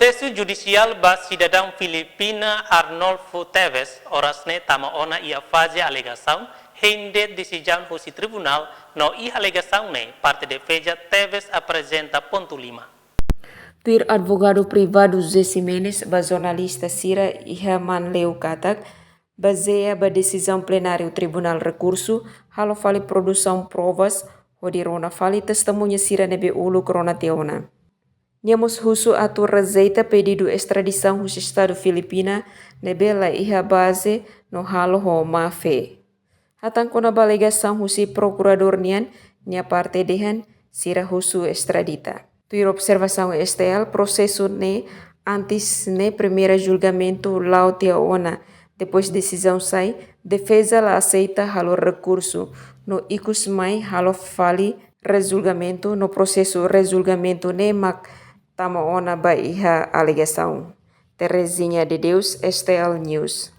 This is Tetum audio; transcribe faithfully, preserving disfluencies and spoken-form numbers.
Prosesu judisiál ba sidadaun Filipina Arnolfo Teves oras ne'e tama ona iha faze alegasaun, hein de'it desizaun husi tribunál, no iha alegasaun ne'e parte defeza Teves aprezenta pontu lima. Tuir advogadu privadu José Ximenes ba jornalista sira iha Manleu katak, bazeia ba desizaun plenáriu Tribunál Rekursu, halo fali produsaun provas hodi rona fali testemuña sira ne'ebé uluk rona tiha ona. Nia mós husu atu rejeita pedidu estradisaun husi Estadu Filipina ne'ebé la iha baze no halo ho má-fé. Hatán kona-ba alegasaun husi prokuradór nian, nia parte dehan sira husu estradita. Tuir observasaun S T L, prosesu ne'e antes ne'e primeira julgamentu la'o tiha ona. Depois desizaun sai, defeza la aseita halo rekursu, no ikus mai halo fali rejulgamentu, no prosesu rejulgamentu ne'e mak tama ona ba iha alegasaun. Terezinha de Deus, S T L News.